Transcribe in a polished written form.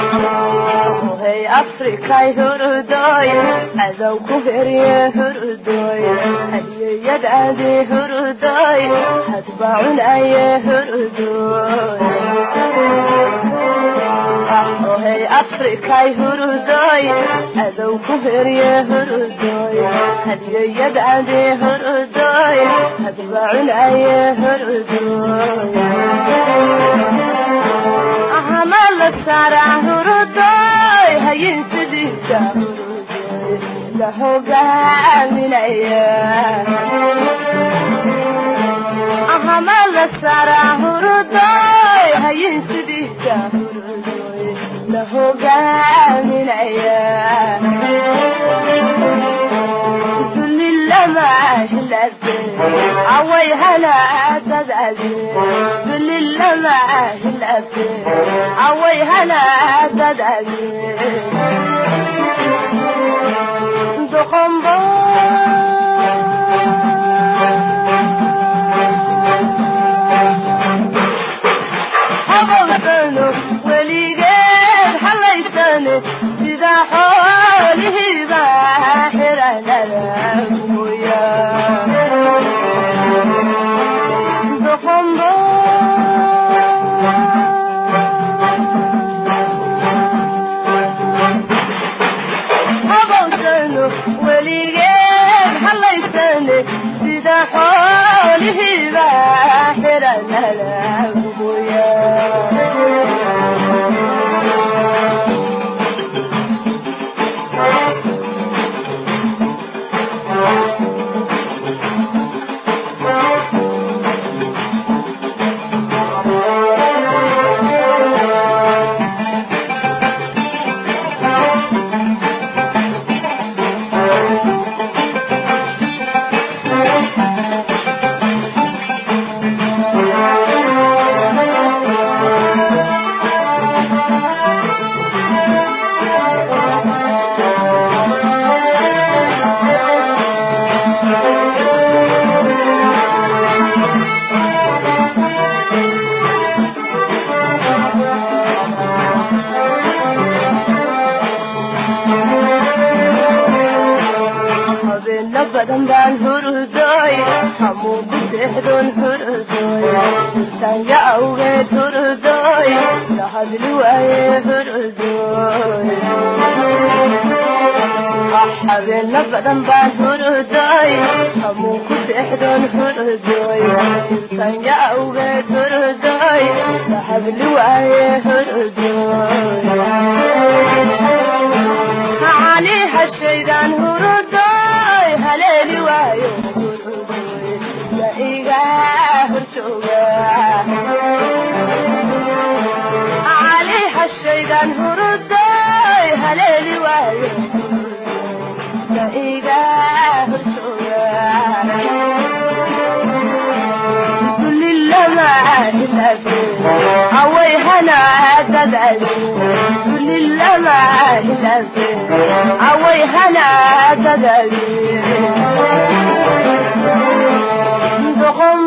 Hey Afrikay hurudoy, cadow ku herye hurudoy, hadiyadaadi hurudoy, hadba cunaye hurudoy. Hey Afrikay hurudoy, cadow ku herye hurudoy, hadiyadaadi hurudoy, hadba cunaye hurudoy. Ahama la saaraa hurudoy, hayin sidiisa hurudoy la hogaaminaya. Ahama la saaraa hurudoy, hayin sidiisa hurudoy la hogaaminaya. Dulli lama hilabe away hana dadade, dulli lama hilabe away hana dadade. Doqombo habowsano weligeed halaysano, sida xoolihiiba xiranada mooya. Doqombo habowsano weligeed halaysane, sida xoolihiiba xiranada mooya. Habeena badan baan hurudoy, hamuun ku seexdoon hurudoy, hurtaanya awgeed hurudoy, la hadli waaye hurudoy. Habeena badan baan hurudoy, hamuun ku seexdoon hurudoy, hurtaanya awgeed hurudoy, la hadli waaye hurudoy. Cali hashaydaan hurudoy, haleeli waayo hurudoy, ya iga horjooga. Cali hashaydaan hurudoy, haleeli waayo hurudoy, ya iga horjooga. Dulli lama hilabe away hana dadade, dulli lama hilabe away hana dadade. Doqombo